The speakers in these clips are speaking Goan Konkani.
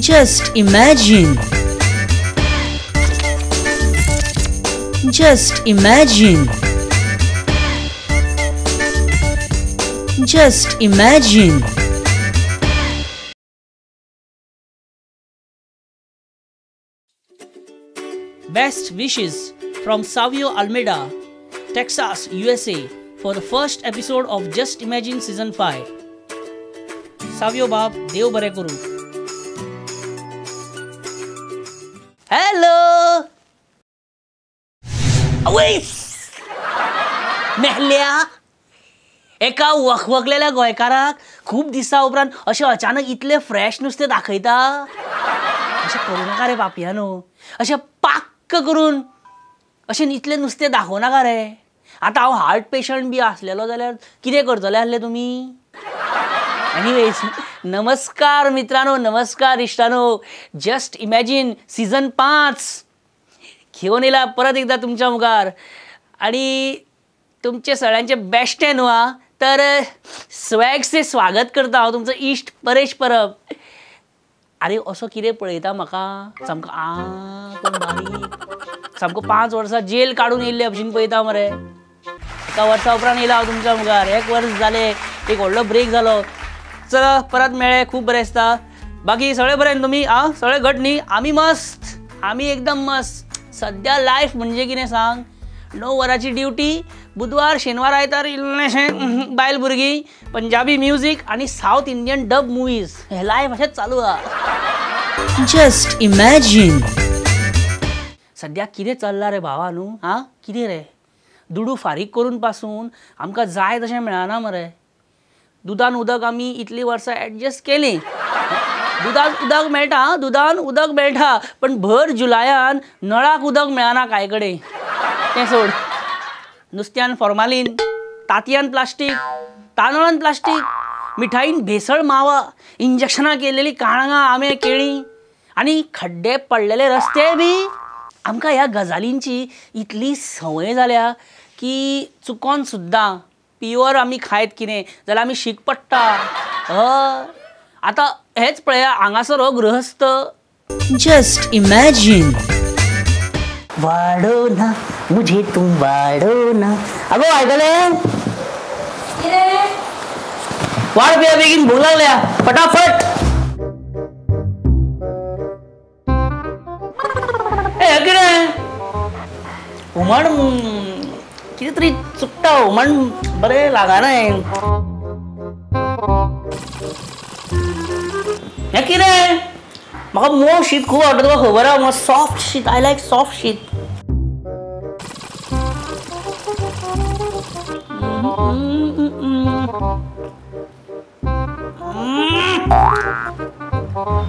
Just imagine. Just imagine. Just imagine. Best wishes from Savio Almeida, Texas, USA for the first episode of Just Imagine Season 5. Savio बाब देव बरे करू. हॅलो मेहल्या एका वखवखलेल्या गोंयकाराक खूब दिसा उपरांत अशें अचानक इतलें फ्रेश नुस्तें दाखयता. अशें करूं नाका रे पापयानो, अशें पाक्क करून अशें इतलें नुस्तें दाखोवं नाका रे. आतां हांव हार्ट पेशंट बी आसलेलो जाल्यार कितें करतले आसले तुमी? एनिवेज, नमस्कार मित्रांनो, नमस्कार इश्टानो. जस्ट इमॅजीन सीझन 5 घेवन येयला परत एकदा तुमच्या मुखार आनी तुमचे सगळ्यांचे बेश्टें न्हू आं, तर स्वॅग से स्वागत करता हांव तुमचो इश्ट परेश परब. आरे असो कितें पळयता म्हाका, सामको आ कोण बारीक, सामको 5 वर्सां जेल काडून येयल्ले भशेन पळयता मरे. एका वर्सा उपरांत येयला हांव तुमच्या मुखार, एक वर्स जालें, एक व्हडलो ब्रेक जालो. चला परत मेळ्ळे, खूब बरें दिसता. बाकी सगळें बरें न्ही तुमी? आं सगळें घट न्ही? आमी मस्त, आमी एकदम मस्त. सद्या लायफ म्हणजे कितें सांग, 9 वरांची ड्युटी, बुधवार शेनवार आयतार इल्लेशें बायल भुरगीं, पंजाबी म्युजीक आनी सावथ इंडियन डब मुवीज, हें लायफ अशेंच चालू आहा. Just imagine. सद्या कितें चल्लां रे भावा न्हू? आं कितें रे, दुडू फारीक करून पासून आमकां जाय तशें मेळना मरे. दुदान उदक आमी इतलीं वर्सां एडजस्ट केलीं, दुदान उदक मेळटा, दुदान उदक मेळटा, पण भर जुलायान नळाक उदक मेळना कांय कडेन. तें सोड, नुस्त्यान फॉर्मालीन, तांतयान प्लास्टीक, तांदळान प्लास्टीक, मिठाईन भेसळ मावा, इंजेक्शनां केलेलीं काळंगां, आंबे, केळीं आनी खड्डे पडलेले रस्ते बी. आमकां ह्या गजालींची इतली संवय जाल्या की चुकोन सुद्दां प्युअर आमी खायत कितें जाल्यार आमी शीक पडटा. हय, आतां हेंच पळया हांगासर हो गृहस्थ. Just imagine. वाडो ना मुझे तुम वाडो ना. अगो आयकलें? वाड पिया बेगीन, भूक लागल्या, फटाफट. ए कितें हुमण कितें तरी चुकता, हुमण बरें लागना. हें कितें, म्हाका मोव शीत खूब आवडटा, तुका खबर आहा. म्हाका सॉफ्ट शीत, I like soft शीत.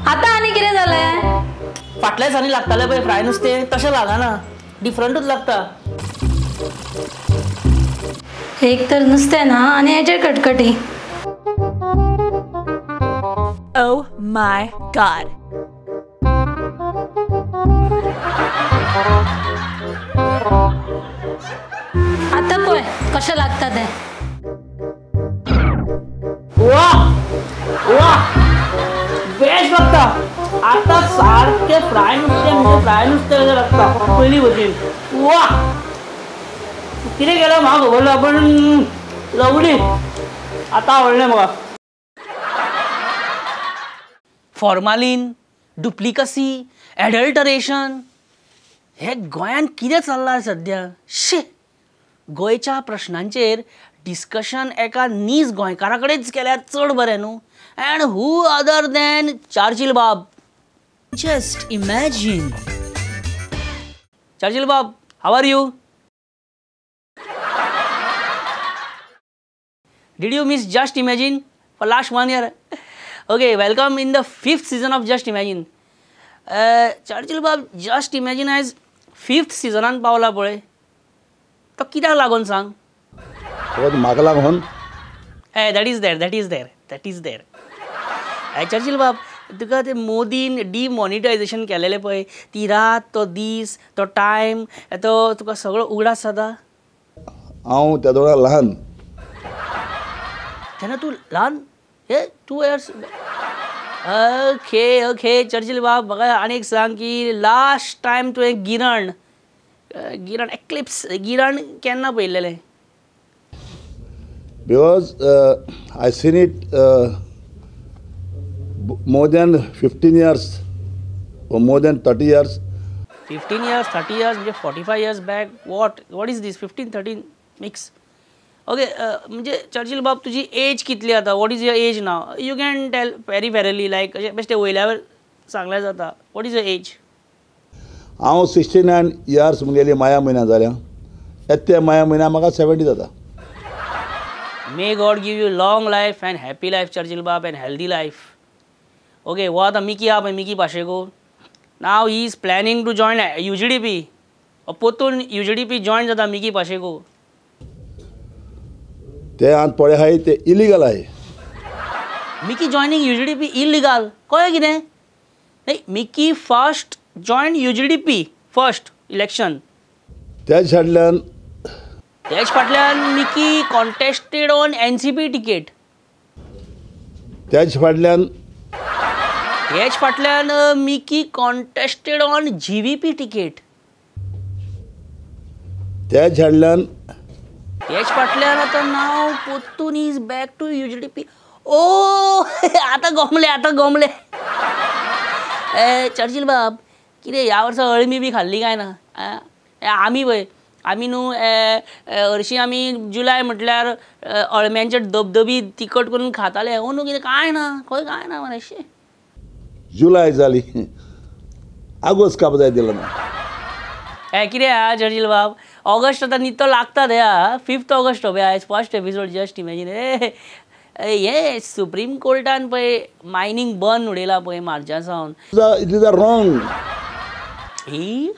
आतां आनी कितें जालें? फाटल्या दिसांनी लागतालें पळय फ्राय नुस्तें, तशें लागना, डिफरंटूच लागता. एक तर नुस्तें ना आनी हेचेर कटकटी. Oh my God. आतां पळय कशें लागता तें. वा वा, बेस्ट लागता. आतां सारकें फ्राय नुस्तें म्हणजे फ्राय नुस्तें कशें लागता पयलीं भशेन. वा, कितें केलां म्हाका खबर ना, पण लवली आतां आवडलें म्हाका. फॉर्मालीन, डुप्लिकसी, एडल्टरेशन, हे गोंयांत कितें चल्लां सद्या. शी, गोंयच्या प्रश्नांचेर डिस्कशन एका नीज गोंयकारा कडेच केल्यार चड बरें न्हू. And who other than Churchill बाब. Just imagine. Churchill बाब, how are you? Did you miss Just Imagine for last 1 year? Okay, welcome in the 5th season of Just Imagine. Churchill बाब, जस्ट इमॅजीन आयज 5th सिजनान पावला पळय, तो कित्याक लागून सांग? म्हाका लागून? That is there, that is there, that is there. Churchill बाब, तुका ते मोदीन डिमॉनिटायजेशन केलेलें पळय, ती रात, तो दीस, तो टायम, तो तुका सगळो उगडास जाता? हांव त्या दोळा ल्हान. तेन्ना तूं ल्हान? हे 2 years. ओके ओके चर्चिल बाब, म्हाका आनी एक सांग की लास्ट टायम तुवें गिराण गिराण एक्लिप्स गिराण केन्ना पळयलेलें? Because I seen it more than 15 years or more than 30 years. 15 years, 30 years, म्हणजे 45 years back. What is this 15 13 mix? Okay, म्हणजे चर्चिल बाब तुजी एज कितली आतां? What is your age now? You can tell very fairly, like अशें बेश्टें वयल्यावर सांगल्यार जाता. What is your age? हांव 69 इयर्स म्हगेली माया म्हयन्या जाल्या. येत्या माया म्हयन्या म्हाका 70 जाता. May God give you long life and happy life, Churchill Bab, and healthy life. Okay, हो आतां मिकी आहा पळय, Mickey Pacheco. Now he is planning to join UGDP. पोतून UGDP join जाता मिकी पाशेको. ते आतां पळय आहाय ते इलिगल आहाय. मिकी जॉयनींग UGDP illegal कळ्ळें कितें? न्ही, Mickey first join UGDP first election. त्याच फाटल्यान त्याच फाटल्यान Mickey contested on NCP ticket. त्याच फाटल्यान त्याच फाटल्यान Mickey contested on GVP ticket. त्याच फाटल्यान त्याच फाटल्यान आतां नाव पोत्तून is back to UGDP. ओ आतां गोमले, आतां गोमले. ए चर्चिल बाब, कितें ह्या वर्सा अळमी बी खाल्ली काय ना? आमी पळय, आमी न्हू हरशीं आमी जुलय म्हटल्यार अळम्यांचे धबधबी तिखट करून खाताले. अंदू कितें कांय ना, खंय कांय ना मरे. शी, जुलय जाली, आगोस्त काप जाय दिलो ना. ए कितें आहा चर्चिल बाब, ऑगस्ट आतां नितो लागता ते आहा. 5 ऑगस्ट हो पळय आयज फर्स्ट एपिसोड. Just imagine. ए हें सुप्रीम कोर्टान पळय मायनींग बंद उडयलां पळय मार्चा सावन. It is a wrong. He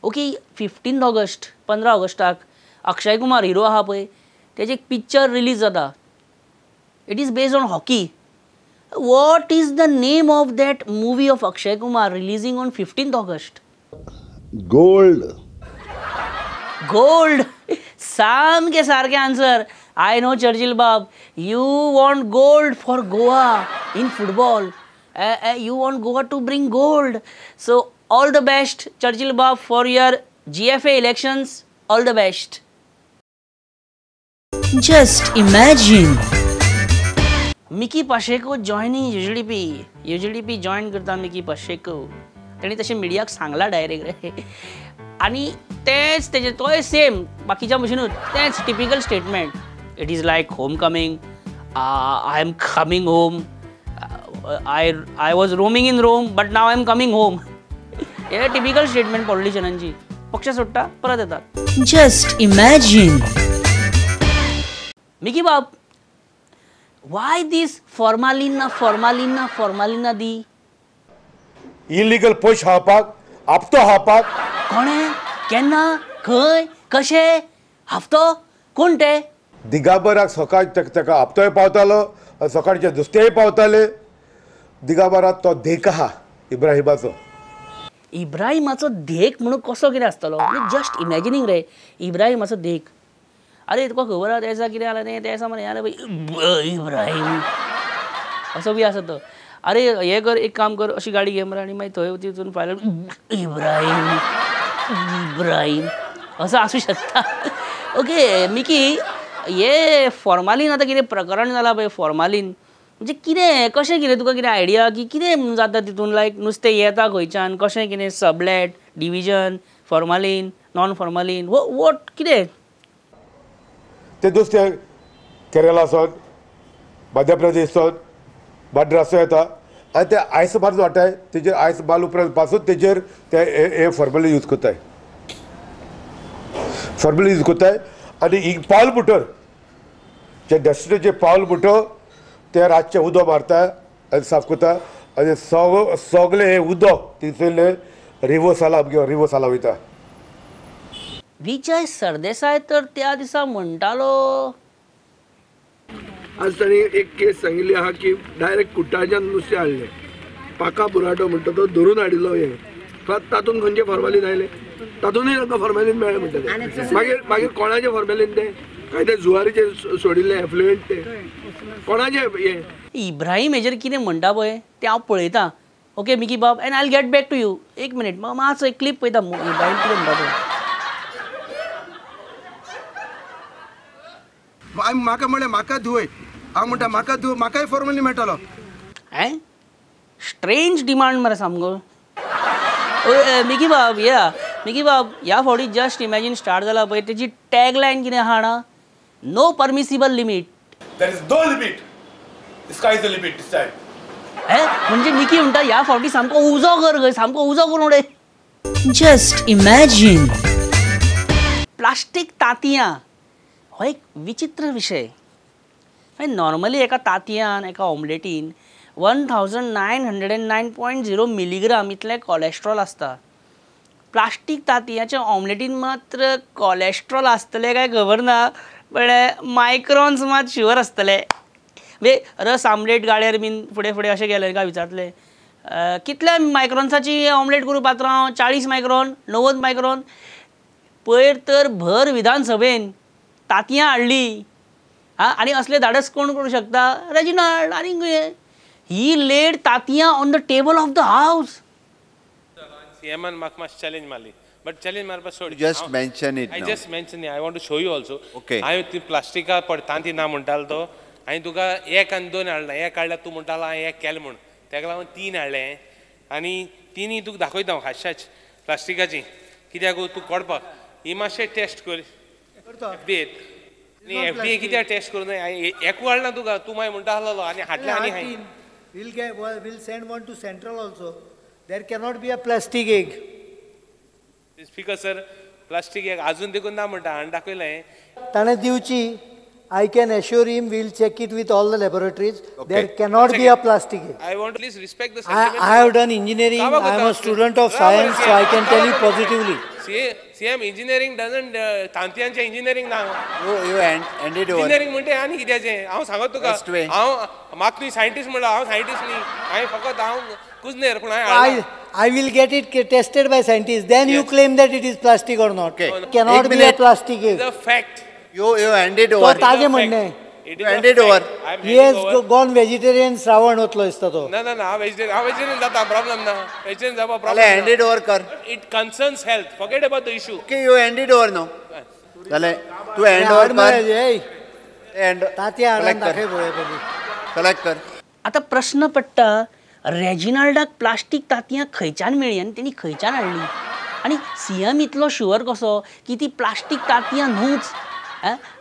okay, 15 August, 15 ऑगस्टाक अक्षय कुमार हिरो आहा पळय, तेजें एक पिक्चर रिलीज जाता. It is based on hockey. What is the name of that movie of Akshay Kumar releasing on 15 August? Gold. Gold. सामके सारके answer. I know Churchill Bab, you want gold for Goa in football. You want Goa to bring gold. So all the best Churchill Bab for your GFA elections. All the best. Just imagine. Mickey Pacheco joining UGDP. UGDP join करता मिकी पाशेको. तेणी तशें मिडियाक सांगलां डायरेक्ट रे. आनी तेंच तेजें तोय सेम बाकीच्या भशेनूच तेंच typical statement. It is like home coming. I am coming home. I was roaming in Rome but now I am coming home. Hey typical statement पॉलिटिशियनांची. पक्ष सोडटा परत येतात. Just imagine. Mickey Bab, why this formalin ना फॉर्मालिन ना फॉर्मालिन ना दी? इलिगल पयशे खावपाक, हप्तो खावपाक. कोणें, केन्ना, खंय, कशें हप्तो, कोण ते? दिगाबराक सकाळ ताका हप्तोय पावतालो, सकाळचे दुसतेय पावताले. दिगाबराक तो देख आहा इब्राहिमाचो. इब्राहिमाचो देख म्हणून कसो कितें आसतलो? जस्ट इमॅजिनींग रे, इब्राहिमाचो देख. अरे तुका खबर आहा तेसा कितें जालें तें, तेसा मरे हें जालें, इब्राहिम असो बी आसा तो. अरे हें कर, एक काम कर, अशी गाडी घे मरे आनी मागीर थंय वचून फायल इब्राहिम इब्राहिम असो आसूं शकता. ओके मिकी, हे फॉर्मालीन आतां कितें प्रकरण जालां पळय फॉर्मालीन, म्हणजे कितें कशें कितें तुका कितें आयडिया की कितें जाता तितून? लायक नुस्तें येता खंयच्यान, कशें कितें sublet, division, formalin, non formalin, what कितें ते? नुस्तें केरला सावन, मध्य प्रदेश सावन, मद्रास येता आनी ते आयस मारून हाडटाय. तेजेर आयस मारले उपरांत पासून तेजेर ते हे फॉर्मेलिन यूज करताय, फॉर्मेलिन यूज करताय. आनी एक पावल मुटर जे डस्टबीनाचें पावल मुटर ते रातचें उदक मारता आनी साफ करता. आनी सगळें हें उदक थंयसरलें रिवर्साला, आमगे रिवर्साला वयता. विजय सरदेसाय तर त्या दिसा म्हणटालो, आज तांणी एक केस सांगिल्ली आहा की डायरेक्ट कुट्टाळच्यान नुस्तें हाडलें, पाका बुराटो म्हणटा तो धरून हाडिल्लो. हें तातूंत खंयचें फॉर्मालीन आयलें? तातूंतय तांकां फॉर्मेलीन मेळ्ळें म्हणटा ते. मागीर मागीर कोणाचें फॉर्मेलीन तें? काय ते जुवारीचे सोडिल्ले एफ्लुएंट ते कोणाचे हे. इब्राहीम हेजेर कितें म्हणटा पळय तें हांव पळयतां. ओके मिकी बाब, and I get back to you. एक मिनीट, मातसो एक क्लिप पळयता इब्राहीम कितें म्हणटा तो. म्हाका म्हणलें म्हाका धुवय, हांव म्हणटा म्हाका धुव, म्हाकाय फॉर्मली मेळटलो. हें स्ट्रेंज डिमांड मरे सामको. मिकी बाब, या मिकी बाब, ह्या फावटी जस्ट इमॅजीन स्टार्ट जाला पळय तेजी टॅग लायन कितें आहा जाणा, no permissible limit. There is no limit, sky is the limit this time. हे म्हणजे मिकी म्हणटा ह्या फावटी सामको उजो कर गय, सामको उजो करून उडय. Just imagine. Plastic तांतयां हो एक विचित्र विशय. नॉर्मली एका तांतयान, एका ऑमलेटीन 1909.0 मिलीग्राम इतलें कॉलेस्ट्रॉल आसता. प्लास्टीक तांतयाच्या ऑमलेटीन मात्र कॉलेस्ट्रॉल आसतलें काय खबर ना, पण मायक्रॉन्स मात शुअर आसतले. वे रस आमलेट गाड्यार बीन फुडें फुडें अशें गेलें काय विचारतले कितल्या मायक्रॉन्साची ऑमलेट करूं पात्रांव, 40 मायक्रॉन, 90 मायक्रॉन. पयर तर भर विधानसभेन तांतयां हाडली. आं, आनी असले धाडस कोण करूं शकता? रेजिनाल्ड. आनी ही लेड तांतयां on the table of the house. सीएमान म्हाका मातशी चॅलेंज मारली, बट चॅलेंज मारपा सोड. Just mention it. I just mention it, I want to show you also. Okay. हांवें ती प्लास्टिका पड तांती ना म्हणटालो तो, हांवें तुका एक आनी दोन हाडला. एक हाडल्यार तूं म्हणटालो हांवें एक केलें म्हूण, तेका लागून 3 हाडलें आनी तिनूय तुका दाखयता हांव हातशाच प्लास्टिकाची, कित्याक तूं कोडपाक ही मातशें टेस्ट कर एफडीए. न्ही एफडीए कित्याक टेस्ट करूं न्हय, एकू हाडला तुका, तूं मागीर म्हणटा आसलो आनी हाडलें आनी हांवें. We'll get, we'll send one to Central also. There cannot be a plastic egg. Speaker sir, plastic egg अजून देखून ना म्हणटा, हांवें दाखयलें. ताणें दिवची, I can assure him we'll check it with all the laboratories. Okay. There cannot be a plastic egg. I want to please respect the sentiment. I have done engineering. I am a student of science, so I can tell you positively. CM engineering doesn't तांतयांचें engineering ना. You ended over. Engineering म्हणटे आनी कित्याचें हांव सांगत तुका. हांव म्हाका तुवें सायंटिस्ट म्हणला, हांव सायंटिस्ट न्ही, हांवें फकत हांव कुजनेर पूण हांवें. I will get it tested by scientists. Then you claim that it is plastic or not. Okay. Cannot be a plastic egg. It's a fact. You handed over. तो ताजें म्हणणें. Handed over. He has gone vegetarian. Shravan वतलो दिसता तो. ना ना ना, हांव वेजिटेरियन जाता, प्रॉब्लम ना. वेजिटेरियन जावपा प्रॉब्लम. Handed over कर. It concerns health. Forget about the issue. Okay, you handed over now. जालें, तूं हँड ओवर कर. हँड तांतयां हाडून दाखय पळोवया पयलीं. कलेक्ट कर. आतां प्रश्न पडटा, रेजिनाल्डाक प्लास्टीक तांतयां खंयच्यान मेळ्ळी आनी तेणी खंयच्यान हाडली? आनी सीएम इतलो शुअर कसो की ती प्लास्टीक तांतयां न्हूच?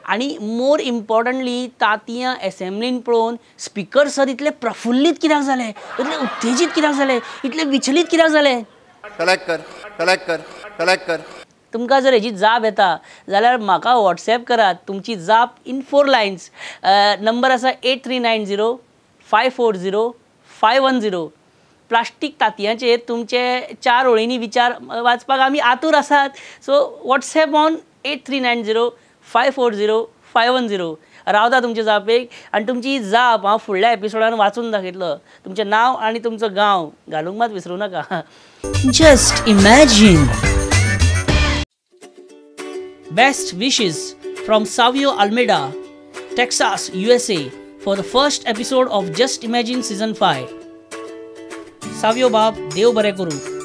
आनी मोर इम्पॉर्टंटली तांतयां एसेंब्लीन पळोवन स्पिकर सर इतले प्रफुल्लीत कित्याक जाले, इतले उत्तेजीत कित्याक जाले, इतले विचलीत कित्याक जाले? कलेक्ट कर, कलेक्ट कर, कलेक्ट कर. तुमकां जर हेजी जाप येता जाल्यार म्हाका वॉट्सएप करात तुमची जाप इन 4 लायन्स. नंबर आसा 8390 540 510. प्लास्टीक तांतयांचेर तुमचे 4 ओळींनी विचार वाचपाक आमी आतूर आसात. So WhatsApp on 8390 540 510. रावता तुमचे जापेक आनी तुमची जाप हांव फुडल्या एपिसोडान वाचून दाखयतलो. तुमचें नांव आनी तुमचो गांव घालूंक मात विसरूं नाका. Just imagine. Best wishes from Savio Almeida, Texas, USA for the first episode of Just Imagine Season 5. Savio बाब, देव बरें करूं.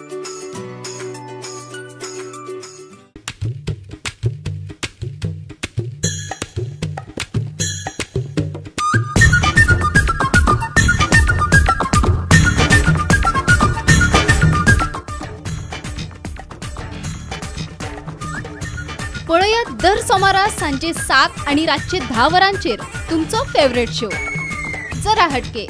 पळयात दर सोमारा सांजे 7 आणि रातचे 10 वरांचेर तुमचो फेवरेट शो जरा हटके.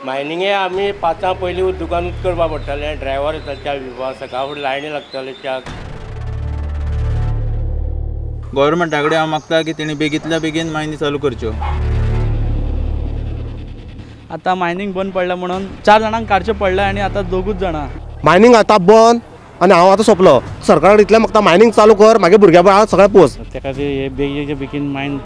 मायनिंगे आमी 5 पयलीं दुकानूच करपाक पडटालें. ड्रायव्हर येता च्या पिवपाक, सकाळ फुडें लायनी लागताले च्याक. गव्हर्मेंटा कडेन हांव मागता की तेणी बेगींतल्या बेगीन मायनी चालू करच्यो. आतां मायनींग बंद पडलें म्हणून 4 जाणांक काडचें पडलें आनी आतां 2 जाणां. मायनींग आतां बंद आनी हांव आतां सोंपलो. सरकाराक इतलें मागता मायनींग चालू कर, मागीर भुरग्यां बाळां सगळें पोस. त्या खातीर हे बेगीच्या बेगीन मायन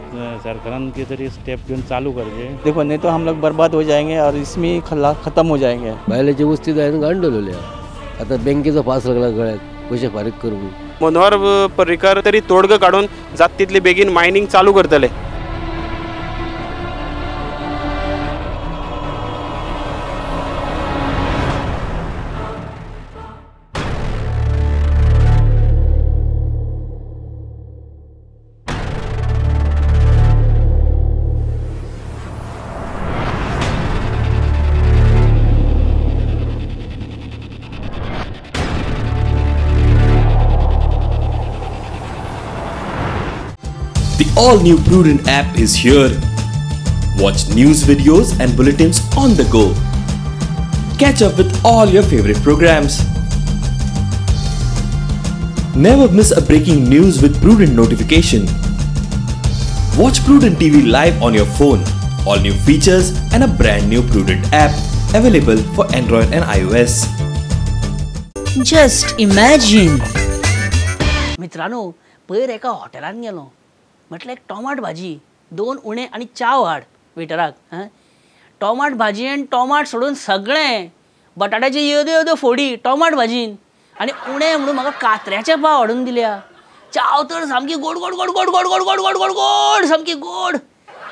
सरकारान कितें तरी स्टेप घेवन चालू करचे. देखो नहीं तो हम लोग बर्बाद हो जाएंगे और इसमें खत्म हो जाएंगे. बायलेची वस्ती जायन घाण दवरलेली आहा. आतां बँकेचो फास लागला गळ्याक, पयशे फारीक करूंक. मनोहर पर्रीकर तरी तोडगो काडून जाता तितले बेगीन मायनींग चालू करतले. The all-new Prudent app is here. Watch news videos and bulletins on the go. Catch up with all your favorite programs. Never miss a breaking news with Prudent notification. Watch Prudent TV live on your phone. All new features and a brand new Prudent app available for Android and iOS. Just imagine. मित्रांनो, पयर एका हॉटेलान गेलो. म्हटलें एक टोमाट भाजी, 2 उणे आनी च्याव हाड वेटराक. टोमाट भाजी आनी टोमाट सोडून सगळें बटाट्याचे येद्यो येद्यो फोडी टोमाट भाजीन आनी उणे म्हणून म्हाका कात्र्याचे पाव हाडून दिल्या. च्याव तर सामकी गोड गोड गोड गोड गोड गोड गोड गोड गोड गोड सामकी गोड.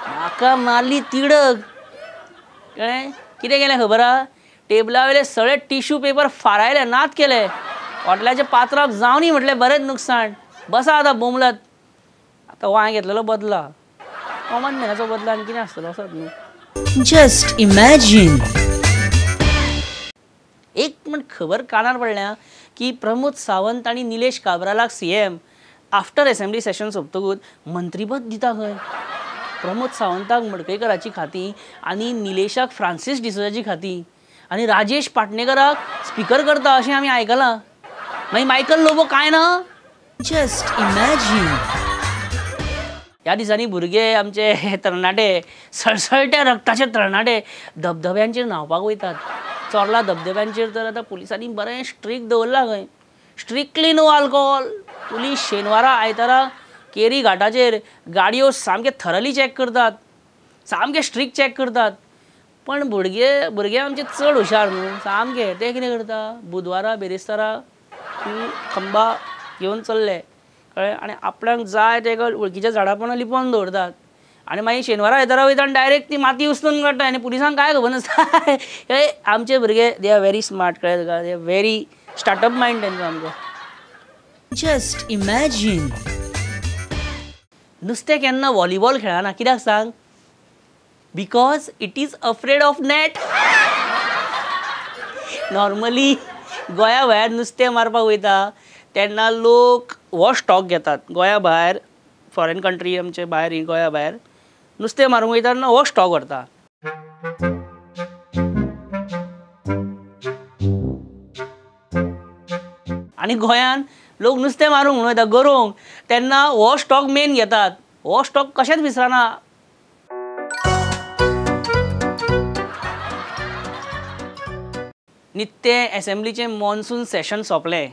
म्हाका मारली तिडक. कळ्ळें कितें केलें खबर आहा? टेबला वयले सगळे टिश्यू पेपर फारायले, नात केले. हॉटेलाचे पात्राप जावनी म्हटलें बरेंच नुकसाण. बसा आतां बोमलत. आतां वांय घेतलेलो बदला, कॉमन मॅनाचो बदला आनी कितें आसतलो असोच न्हू. Just imagine. एक म्हण खबर कानार पडल्या की प्रमोद सावंत आनी निलेश काब्रालाक सीएम आफ्टर असेंब्ली सेशन सोंपतकूच मंत्रीपद दिता खंय. प्रमोद सावंताक मडकयकराची खाती आनी निलेशाक फ्रांसीस डिसोजाची खाती आनी राजेश पाटणेकराक स्पिकर करता अशें आमी आयकलां. मागीर मायकल लोबो कांय ना. Just imagine. ह्या दिसांनी भुरगे आमचे तरणाटे, सळसळट्या रक्ताचे तरणाटे धबधब्यांचेर न्हांवपाक वयतात. चोर्ला धबधब्यांचेर तर आतां पुलिसांनी बरें स्ट्रीक दवरलां खंय. Strictly no alcohol. Police शेनवारा आयतारा केरी घाटाचेर गाडयो सामके थरली चॅक करतात, सामके स्ट्रीक चॅक करतात. पण भुरगे आमचे चड हुशार न्हू सामके. ते कितें करता, बुधवारा बिरेस्तारा खंबा घेवन चल्ले, कळ्ळें, आनी आपणाक जाय ते वळखीच्या झाडां पोंदा लिपोवन दवरतात आनी मागीर शेनवारा आयतारा वयता आनी डायरेक्ट ती माती उचलून काडटा आनी पुलिसांक कांय खबर नासता. हे आमचे भुरगे they are very smart, कळ्ळें तुका, they are very startup mind तेंचो आमचो. Just imagine. नुस्तें केन्ना व्हॉलीबॉल खेळना, कित्याक सांग? Because it is afraid of net. Normally गोंया भायर नुस्तें मारपाक वयता तेन्ना लोक हो स्टॉक घेतात. गोंया भायर, फॉरेन कंट्री आमचे भायर, गोंया भायर नुस्तें मारूंक वयता तेन्ना हो स्टॉक व्हरता. आनी गोंयान लोक नुस्तें मारूंक म्हणून वयता गरोवंक, तेन्ना हो स्टॉक मेन घेतात. हो स्टॉक कशेंच विसरना. नित्तें एसेंब्लीचें मॉन्सून सेशन सोंपलें.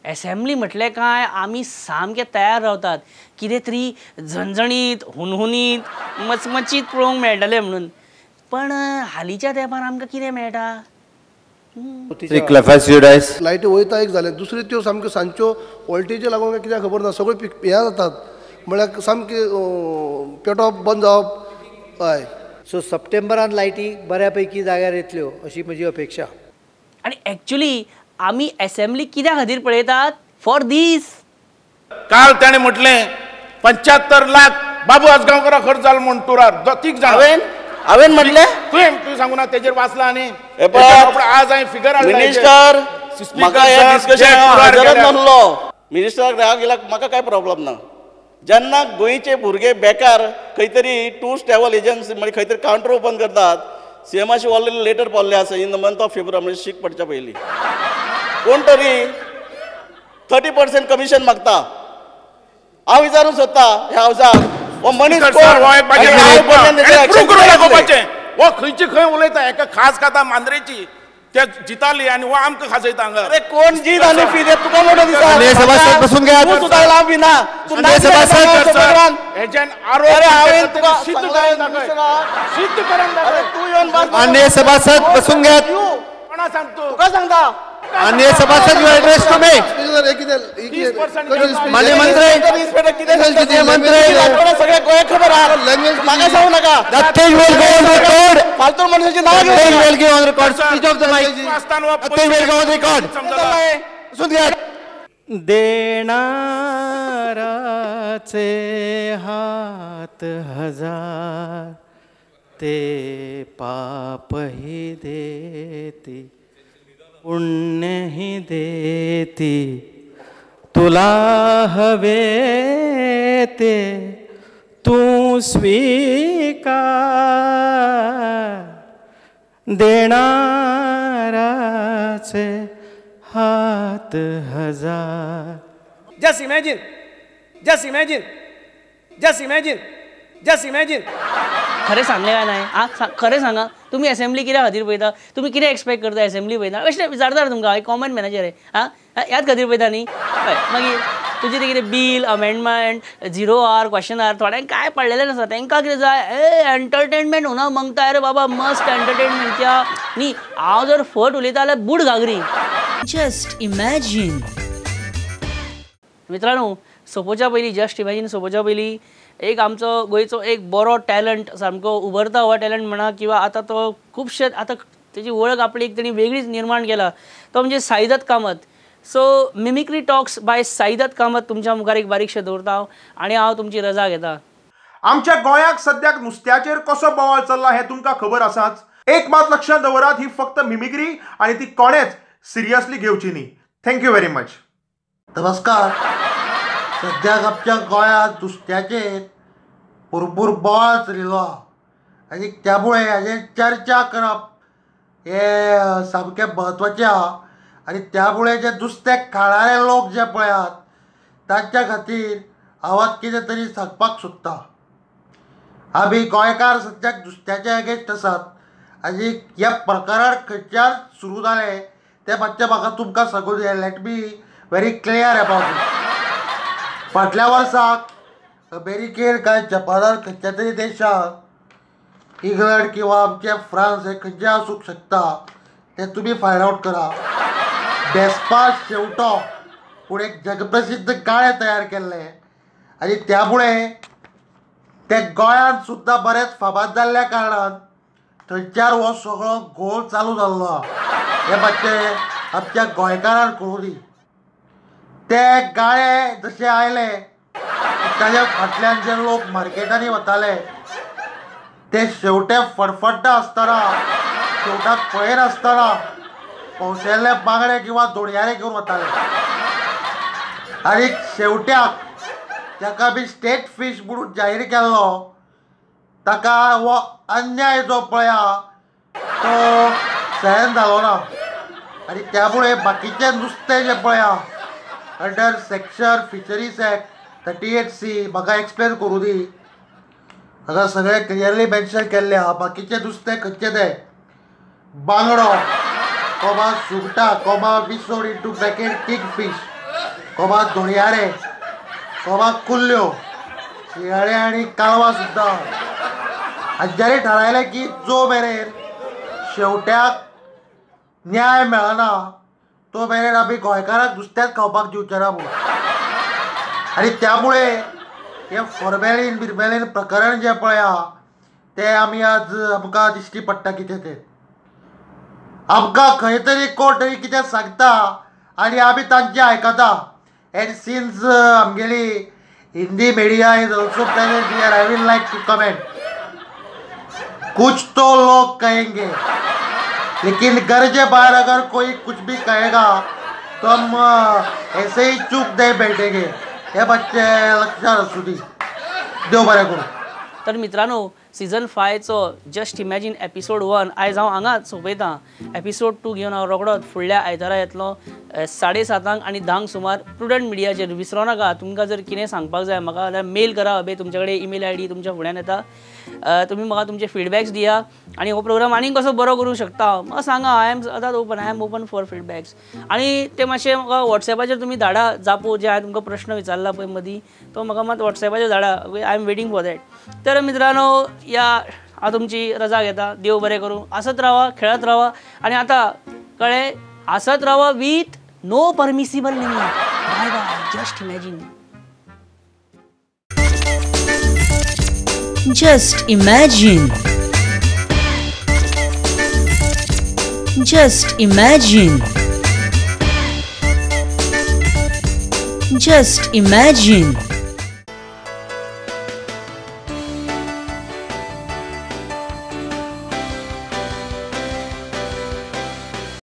एसेंब्ली म्हटलें काय आमी सामके तयार रावतात, कितें तरी झणझणीत हुनहुनीत मचमचीत पळोवंक मेळटलें म्हणून. पण हालींच्या तेंपार आमकां कितें मेळटा? लायटी वयता एक जालें, दुसरी त्यो सामक्यो सांजच्यो वोल्टेजी लागून कित्याक खबर ना सगळ्यो हें जातात, म्हळ्यार सामकें पेटोवप बंद जावप. हय, सो सप्टेंबरान लायटी बऱ्या पैकी जाग्यार येतल्यो अशी म्हजी अपेक्षा. आनी एक्चुली आमी एसेंब्ली कित्या खातीर पळयतात? For these. काल ताणें म्हटलें 75 लाख बाबू आजगांवकारा खर्च जालो म्हूण टुरार तीग जाण. हांवें म्हटलें तुवें सांगू ना तेजेर वाचला आनी आज हांवें फिगर हाडला. मिनिस्टर म्हाका हें डिस्कशन हाजरच नासलो. मिनिस्टराक राग येयला म्हाका कांय प्रॉब्लम ना. जेन्ना गोंयचे भुरगे बेकार खंय तरी टूर्स ट्रॅव्हल एजन्सी म्हणजे खंय तरी कावंटर ओपन करतात, सीएमाशी ऑलरेडी लेटर पावल्ले आसा in the month of February, म्हणजे शीक पडच्या पयलीं कोण तरी 30% कमिशन मागता. हांव विचारूंक सोदता ह्या हावसाक हो मनीस कोण? हो खंयची खंय उलयता, एका खास खाता मांद्रेची ते जिताली आनी हो आमकां खाजयता हांगा. अरे कोण जीत आनी फी तुका मोठो दिसता, बसून घे. तूं सुद्दां लांब ना, तूं हेच्यान आरोप सिद्ध करून दाखय, सिद्ध करून दाखय. तूं येवन मान्य सभासद बसून घेत. कोणा सांगतो तुका सांगता. माननीय सभासद, you address to me. माननीय मंत्री, मंत्री, सगळ्या गोंयाक खबर आहा, म्हाका सांगू नाका. That thing will go on record. फालतू मनशाची नांव That thing will go on record. Switch off the mic. That thing will go on record. सुन घ्या. देणाराचे हात हजार ते पापही देती पुण्यही देती, तुला हवे ते तू स्वीकार. देणाराचे हात हजार. Just imagine, just imagine, just imagine, just imagine. खरें सांगलें काय नाही आ? खरें सांगा, तुमी एसेंब्ली कित्या खातीर पळयता? तुमी कितें एक्सपेक्ट करता एसेंब्ली पळयता? अशें विचारता तुमकां, हांव कॉमन मॅनेजर आ, ह्याच खातीर पळयता न्ही. हय, मागीर तुजें तें कितें bill amendment, zero hour, question hour, थोड्यांक कांय पडलेलें नासता, तांकां कितें जाय? ए एंटरटेनमेंट होना मागता रे बाबा, मस्त एंटरटेनमेंट क्या न्ही. हांव जर फट उलयता जाल्यार बूट घागरी. Just imagine. मित्रांनो, सोपोच्या पयलीं, जस्ट इमॅजीन सोपोच्या पयलीं एक आमचो गोंयचो एक बरो टॅलंट, सामको उबरता हो टॅलंट म्हणा, किंवा आतां तो खुबशे आतां तेजी वळख आपली एक तेणी वेगळीच निर्माण केला, तो म्हणजे Saidatt Kamat. So mimicry talks by Saidatt Kamat तुमच्या मुखार एक बारीकशें दवरता हांव आनी हांव तुमची रजा घेता. आमच्या गोंयाक सद्याक नुस्त्याचेर कसो बोवाळ चल्ला हें तुमकां खबर आसाच. एक मात लक्षांत दवरात, ही फक्त मिमिक्री आनी ती कोणेच सिरियसली घेवची न्ही. Thank you very much. नमस्कार. सद्याक आमच्या गोंयांत नुस्त्याचेर भरपूर बोवाळ चलिल्लो आहा आनी त्यामुळे हाजेर चर्चा करप हें सामकें म्हत्वाचें आहा. आनी त्यामुळे जे नुस्तें खाणारे लोक जे पळयात तांच्या खातीर हांव आतां कितें तरी सांगपाक सोदतां. आमी गोंयकार सद्याक नुस्त्याचे अगेन्स्ट आसात आनी हें प्रकरण खंयच्यान सुरू जालें तें मातशें म्हाका तुमकां सांगूं जाय. Let me very clear about it. फाटल्या वर्साक अमेरिकेन काय जपानान खंयच्या तरी देशाक, इंग्लंड किंवा आमचे फ्रांस हे खंयचे आसूंक शकता तें तुमी फायंड आवट करा, बेसपा शेवटो पूण एक जगप्रसिद्ध गाळे तयार केल्ले आनी त्यामुळे ते गोंयांत सुद्दां बरेंच फामाद जाल्ल्या कारणान थंयच्यार हो सगळो घोळ चालू जाल्लो. हें मातशें आमच्या गोंयकारान कळूं दी. ते गाळे जशे आयले ताज्या फाटल्यान जे लोक मार्केटांनी वताले ते शेवटे फडफडटा आसतना, शेवटाक पळयनासतना पावशेल्ले बांगडे किंवा दोडयारे घेवन वताले. आनी शेवट्याक ताका बी स्टेट फीश म्हणून जाहीर केल्लो ताका हो अन्याय जो पळया तो सहन जालो ना. आनी त्यामुळे बाकीचें नुस्तें जें पळया under section fisheries act 38C म्हाका एक्सप्लेन करूं दी. हांगा सगळें क्लियरली मेन्शन केल्लें आहा. बाकीचें नुस्तें खंयचें तें बांगडो कोमा सुंगटां कोमा विसोड into bracket king fish comma धोणयारे कोमा कुल्ल्यो शियाळे आनी कालवां सुद्दां. हांच्यानी थारायलें की जो मेरेन शेवट्याक न्याय मेळना तो मेरेन आमी गोंयकारांक नुस्त्याच खावपाक दिवचे ना म्हणून. आनी त्यामुळे हें फॉर्मेलीन बिर्मेलीन प्रकरण जें पळया तें आमी आज आमकां दिश्टी पडटा कितें तें. आमकां खंय तरी कोण तरी कितें सांगता आनी आमी तांचें आयकता. एंड सिन्स आमगेली Hindi media is also present here, I will like to comment. कुछ तो लोग कहेंगे, लेकिन घर के बाहर अगर कोई कुछ भी कहेगा तो हम ऐसे ही चुप नहीं बैठेंगे. हे बच्चे लक्षात असू दी. देव बरें करूं. तर मित्रांनो, सीझन 5चो जस्ट इमॅजीन एपिसोड 1 आयज हांव हांगाच सोंपयतां. एपिसोड 2 घेवन हांव रोखडोच फुडल्या आयतारा येतलो 7:30 आनी 10 सुमार प्रुडंट मिडियाचेर. विसरो नाका, तुमकां जर कितें सांगपाक जाय म्हाका जाल्यार मेल करा. अबे तुमचे कडेन ईमेल I D तुमच्या फुड्यान येता. तुमी म्हाका तुमचे फिडबॅक्स दिया आनी हो प्रोग्राम आनीक कसो बरो करूंक शकता म्हाका सांगा. I am सदांच open, I am open for feedbacks. आनी ते मातशे म्हाका वॉट्सॅपाचेर तुमी धाडा जापो, जे हांवें तुमकां प्रश्न विचारला पळय मदीं तो म्हाका मात वॉट्सॅपाचेर धाडा. I am waiting for that. तर मित्रांनो, या हांव तुमची रजा घेता. देव बरें करूं. आसत रावा, खेळत रावा आनी आतां कळ्ळें. आसत रावा with no permissible limit. Bye bye. Just imagine. Just imagine. Just imagine. Just imagine.